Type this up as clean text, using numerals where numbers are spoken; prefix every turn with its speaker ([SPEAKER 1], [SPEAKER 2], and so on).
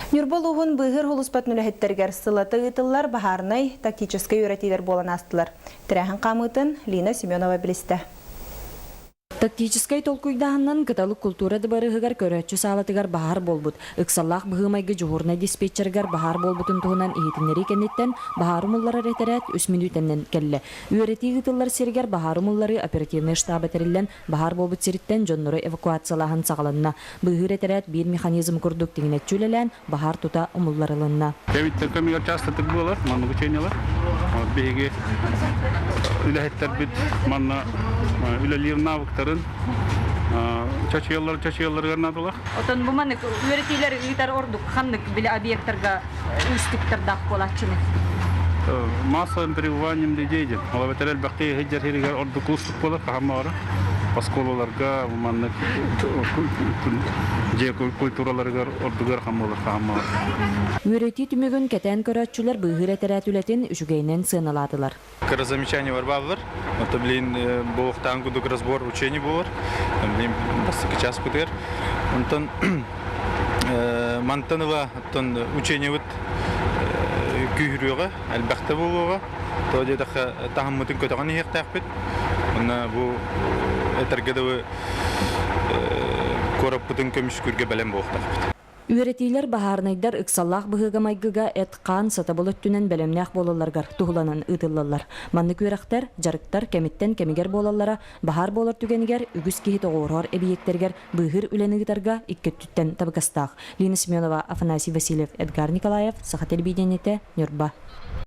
[SPEAKER 1] Ньурба улууһун быыһыыр сулууспатын үлэһиттэригэр сыллата ыытыллар баһаарынай тактическай үөрэтиилэр буолан аастылар. Тэрээһин хаамыытын Лина Семенова билистэ.
[SPEAKER 2] Тактическай толкуйдааһынынан Кыталык култуура дыбарыаһыгар көрөөччү саалатыгар баһаар буолбут. Ыксаллаах быһыы-майгы дьуһуурунай диспетчерыгар баһаар буолбутун туһунан иһитиннэрии кэнниттэн баһаар умулларар этэрээт үс мүнүүтэнэн кэллэ. Үөрэтии ыытыллар сиригэр баһаар умулларыы оперативнай штаба тэриллэн, баһаар буолбут сириттэн дьоннору эвакуациялааһын саҕаланна. Быыһыыр этэрээт биир механизм курдук тиҥинэччи үлэлээн, баһаар тута умулларылынна.
[SPEAKER 3] Кэмиттэн кэмигэр частатык буолар, маннык учениелар. Биһиги үлэһиттэрбит манна үлэлиир навыктарын чочуйаллар чочуйалларыгар наадалар.
[SPEAKER 4] Отон бу маннык үөрэтиилэр ыытар ордук ханнык били объектарга уустуктардаах буолааччыны?
[SPEAKER 3] Массовым пребыванием людей диэн. Ол эбэтэр элбэхтии сылдьар сиригэр ордук уустук буолар, хаһан баҕарар. Оскуолаларга маннык дьиэ культураларыгар ордугар хаһан буолар, хаһан баҕарар.
[SPEAKER 2] Үөрэтии түмүгүн кэтээн көрөөччүлэр быыһыыр этэрээт үлэтин үчүгэйинэн сыаналаатылар.
[SPEAKER 5] Кыра замечание бар. Это, блин, буолуохтаан курдук разбор учений буолар. Блин, бастакы час бытыгар. Онтон мантан ыла оттон учениебыт күүһүрүөҕэ, элбэхтэ буолуоҕа. То диэтэххэ таһыммытын көтөҕөн иһиэхтээхпит. Уонна бу этэргэ дылы куораппытын көмүскүүргэ бэлэм буолуохтаахпыт.
[SPEAKER 2] Үөрэтиилэр баһаарынайдар ыксаллаах быһыыга-майгыга эт-хаан сатабыл өттүнэн бэлэмнээх буолалларыгар туһуланан ыытыллаллар. Маннык үөрэхтэр, дьарыктар кэмиттэн кэмигэр буолаллара баһаар буолар түгэнигэр үгүс киһи тоҕуоруһар эбийиэктэригэр быыһыыр үлэни ыытарга икки өттүттэн табыгастаах. Лина Семенова, Афанасий Васильев, Эдгар Николаев, Саха телевидениетэ, Ньурба.